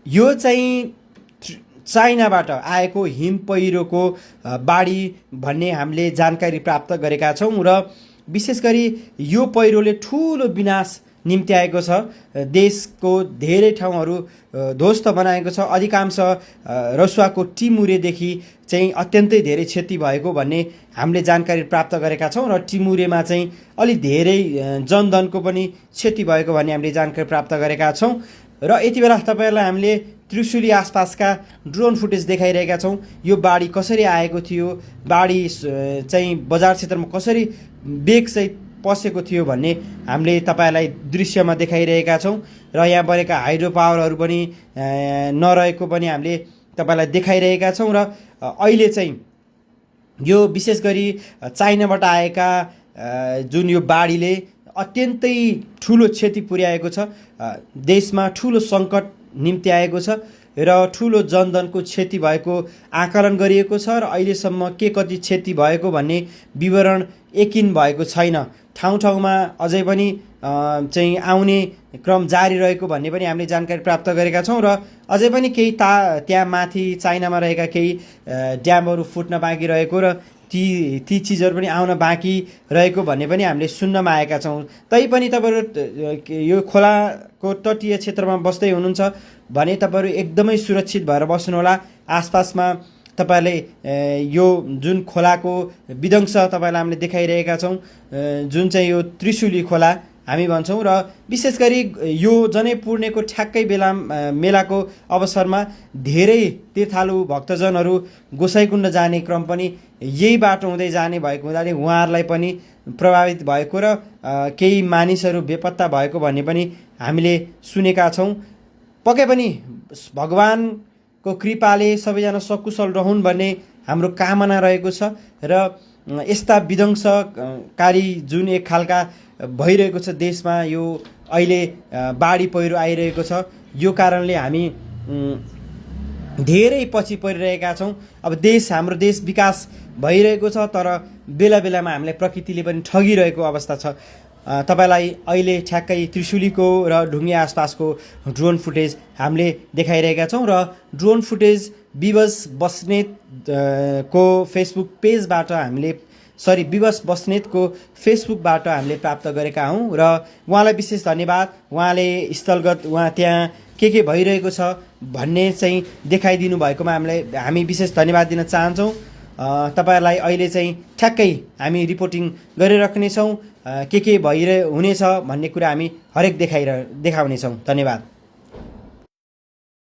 यो चाहिँ चाइनाबाट आएको हिम पहिरोको बाढी भन्ने हामीले जानकारी प्राप्त गरेका छौँ र विशेष गरी यो पहिरोले ठुलो विनाश निम्ति आएको छ। देशको धेरै ठाउँहरू ध्वस्त बनाएको छ। अधिकांश रसुवाको टिमुरेदेखि चाहिँ अत्यन्तै धेरै क्षति भएको भन्ने हामीले जानकारी प्राप्त गरेका छौँ र टिमुरेमा चाहिँ अलि धेरै जनधनको पनि क्षति भएको भन्ने हामीले जानकारी प्राप्त गरेका छौँ। र यति बेला तपाईँहरूलाई हामीले त्रिशुली आसपासका ड्रोन फुटेज देखाइरहेका छौँ। यो बाढी कसरी आएको थियो, बाढी चाहिँ बजार क्षेत्रमा कसरी बेगसहित पसेको थियो भन्ने हामीले तपाईँहरूलाई दृश्यमा देखाइरहेका छौँ र यहाँ बनेका हाइड्रो पावरहरू पनि नरहेको पनि हामीले तपाईँलाई देखाइरहेका छौँ। र अहिले चाहिँ यो विशेष गरी चाइनाबाट आएका जुन यो बाढीले अत्यन्तै ठुलो क्षति पुर्याएको छ। देशमा ठुलो सङ्कट निम्ति आएको छ र ठुलो जनधनको क्षति भएको आकलन गरिएको छ र अहिलेसम्म के कति क्षति भएको भन्ने विवरण यकिन भएको छैन। ठाउँ ठाउँमा अझै पनि चाहिँ आउने क्रम जारी रहेको भन्ने पनि हामीले जानकारी प्राप्त गरेका छौँ र अझै पनि केही त्यहाँ माथि चाइनामा रहेका केही ड्यामहरू फुट्न बाँकी रहेको र ती चिजहरू पनि आउन बाँकी रहेको भन्ने पनि हामीले सुन्नमा आएका छौँ। तैपनि तपाईँहरू यो खोलाको तटीय क्षेत्रमा बस्दै हुनुहुन्छ भने तपाईँहरू एकदमै सुरक्षित भएर बस्नुहोला। आसपासमा तपाईँहरूले यो जुन खोलाको विध्वंस तपाईँलाई हामीले देखाइरहेका छौँ, जुन चाहिँ यो त्रिशुली खोला हामी भन्छौँ र विशेष गरी यो जनै पूर्णेको ठ्याक्कै मेलाको अवसरमा धेरै तीर्थालु भक्तजनहरू गोसाइकुण्ड जाने क्रम पनि यही बाटो हुँदै जाने भएको हुँदा उहाँहरूलाई पनि प्रभावित भएको र केही मानिसहरू बेपत्ता भएको भन्ने पनि हामीले सुनेका छौँ। पक्कै पनि भगवानको कृपाले सबैजना सकुशल रहन् भन्ने हाम्रो कामना रहेको छ र यस्ता विध्वंसकारी जुन एक खालका भइरहेको छ देशमा, यो अहिले बाढी पहिरो आइरहेको छ, यो कारणले हामी धेरै पछि परिरहेका छौँ। अब हाम्रो देश विकास भइरहेको छ तर बेला बेलामा हामीलाई प्रकृतिले पनि ठगिरहेको अवस्था छ। तपाईँलाई अहिले ठ्याक्कै त्रिशुलीको र ढुङ्गे आसपासको ड्रोन फुटेज हामीले देखाइरहेका छौँ र ड्रोन फुटेज विवश बस्नेतको फेसबुक पेजबाट विवश बस्नेतको फेसबुकबाट हामीले प्राप्त गरेका हौँ र उहाँलाई विशेष धन्यवाद। उहाँले स्थलगत त्यहाँ के भइरहेको छ भन्ने चाहिँ देखाइदिनु भएकोमा हामी विशेष धन्यवाद दिन चाहन्छौँ। तपाईँहरूलाई अहिले चाहिँ ठ्याक्कै हामी रिपोर्टिङ गरिराख्नेछौँ। के हुनेछ भन्ने कुरा हामी हरेक देखाउनेछौँ। धन्यवाद।